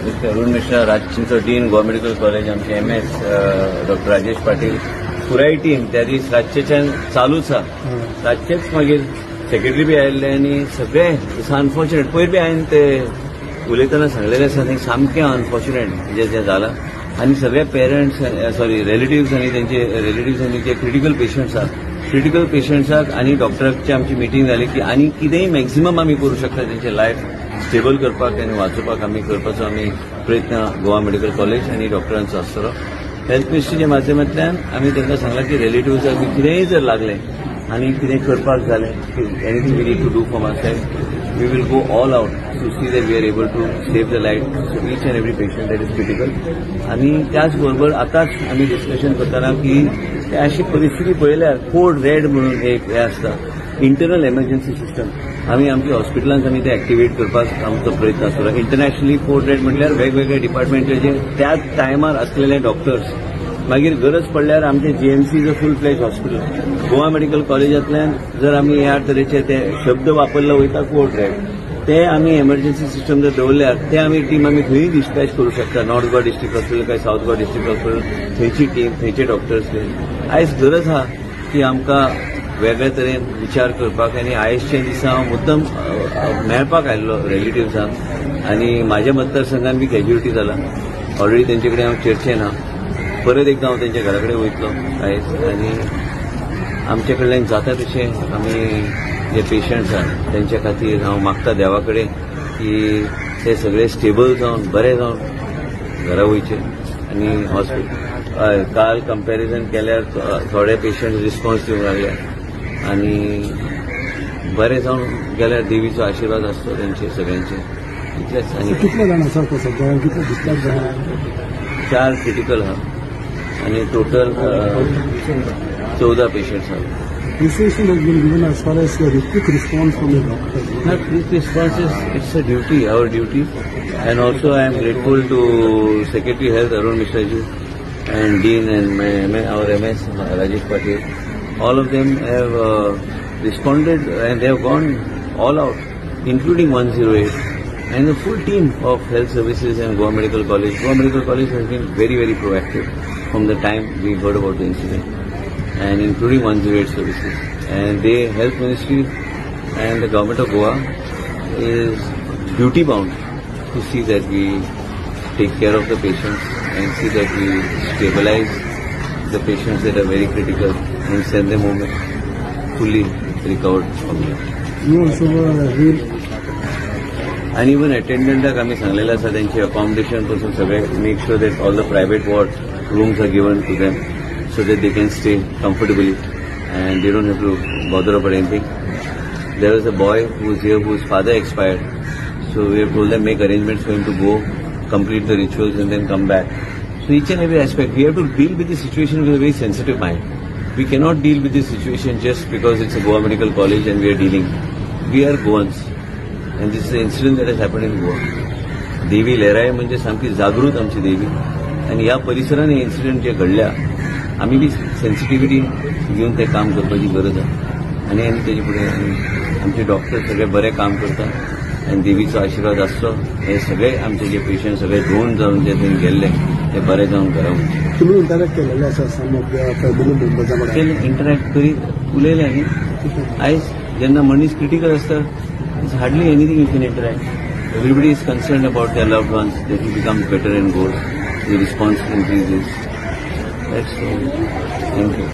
Mister Arun Mishra, रातचो dean Goa medical college, आमचे MS doctor Rajesh Patil, पुराय टीम त्या दीस रातचेच्यान चालूच आहा. रातचेच मागीर सेक्रेटरी बी आयिल्ले आनी सगळे. It's unfortunate, पयर बी हांवें ते उलयतना सांगलेलें आसा न्ही, सामकें अनफॉर्च्युनेट जें जें जालां. आनी सगळे पेरंट्स, सॉरी, रिलेटिव्स आनी तेंचे रिलेटिव्स आनी जे क्रिटिकल पेशंट्स आहा, क्रिटिकल पेशंट्साक आनी डॉक्टराची आमची मिटींग जाली की आनी कितेंय मॅक्झिमम आमी करूं शकता तेंचे लायफ स्टेबल करपाक आनी वाचोवपाक आमी करपाचो आमी प्रयत्न गोवा मेडिकल कॉलेज आनी डॉक्टरांचो आसतलो. हेल्थ मिनिस्ट्रीच्या माध्यमांतल्यान आमी तांकां सांगलां की रिलेटिव्साक बी कितेंय जर लागलें आनी कितें करपाक जालें, anything we need to do from our side, we will go all out to see that we are able to save the life of each and every patient that is critical. आनी त्याच बरोबर आतांच आमी discussion करतना की ते अशी परिस्थिती पळयल्यार कोड रेड म्हणून एक हें आसता, इंटरनल एमर्जन्सी सिस्टम, आमी आमच्या हॉस्पिटलांत आमी ते एक्टिवेट करपाक आमचो प्रयत्न आसतलो. इंटरनॅशनली कोड रेड म्हटल्यार वेगवेगळे डिपार्टमेंटचे जे त्याच टायमार असलेले डॉक्टर्स, मागीर गरज पडल्यार आमचे GMC is a full fledge hospital. Goa medical कॉलेजांतल्यान जर आमी ह्या तरेचे ते शब्द वापरले वयता कोड रेड, ते आमी एमर्जन्सी सिस्टम जर दवरल्यार ते आमी टीम आमी खंयूय डिस्पॅच करूं शकता. नॉर्थ गोवा डिस्ट्रिक्ट हॉस्पिटल काय सावथ गोवा डिस्ट्रिक्ट हॉस्पिटल, थंयची टीम, थंयचे डॉक्टर्स. आयज गरज आहा की आमकां वेगळे तरेन विचार करपाक. आनी आयजच्या दिसा हांव मुद्दम मेळपाक आयिल्लो रिलेटिव्सांक आनी म्हाज्या मतदारसंघान बी कॅज्युलिटी जाला ऑलरेडी, तेंचे कडेन हांव चर्चेन आहा. परत एकदां हांव तेंच्या घरा कडेन वयतलो आयज आनी आमचे कडल्यान जाता तशें आमी जे पेशंट्स आहा तेंच्या खातीर हांव मागता देवा कडेन की ते सगळे स्टेबल जावन बरे जावन घरा वयचे. आनी हॉस्पिटल काल कंपॅरिजन केल्यार थोडे पेशंट रिस्पॉन्स दिवंक लागले आनी बरे जावन गेल्यार देवीचो आशिर्वाद आसतो तेंचे सगळ्यांचे, इतलेच. आनी कितले जाण आसा सध्या, कितले डिस्चार्ज जाले? 4 क्रिटिकल आहा आनी टोटल 14 पेशंट्स आहा. Appreciation has been given as far as the quick response from the doctors. Not quick response is, it's a duty, our duty, and also I am grateful to Secretary Health Arun Mishra ji and Dean and our MS Rajesh Patil. All of them have responded and they have gone all out, including 108 and the full team of health services and Goa Medical College. Goa Medical College has been very, very proactive from the time we heard about the incident, and including 108 services. And the Health Ministry and the Government of Goa is duty bound to see that we take care of the patients and see that we stabilize the patients that are very critical and send them home fully recovered from here. You also were आनी even अटेंडंटाक आमी सांगलेलें आसा तेंचे accommodation पासून सगळे make sure that all the private ward rooms are given to them so that they can stay comfortably and they don't have to bother about anything. There was a boy who is here whose father expired, so we have told them make arrangements for him to go complete the rituals and then come back. So each and every aspect, we have to deal with the situation with a very sensitive mind. We cannot deal with this situation just because it's a Goa Medical College and we are dealing. We are Goans and this is an incident that has happened in Goa. देवी लहराय म्हणजे सामकी जागृत आमची देवी आनी ह्या परिसरान हे incident जे घडल्या आमी बी sensitivity घेवन ते काम करपाची गरज आहा. आनी आनी तेजे फुडें आमचे डॉक्टर सगळे बरें काम करता आनी देवीचो आशिर्वाद आसचो हे सगळे आमचे जे पेशंट सगळे दोन जावन जे थंय गेल्ले ते बरे जावन घरा वचचे. तुमी इंटरॅक्ट केलेले आसा सम ऑफ the family मेंबर्सा कडेन? इंटरॅक्ट करीत उलयले न्ही. आयज जेन्ना मनीस क्रिटिकल आसता, it's hardly anything you can interact. Everybody is concerned about their loved ones, that he becomes better and goes, the response increases. That's all. Thank you.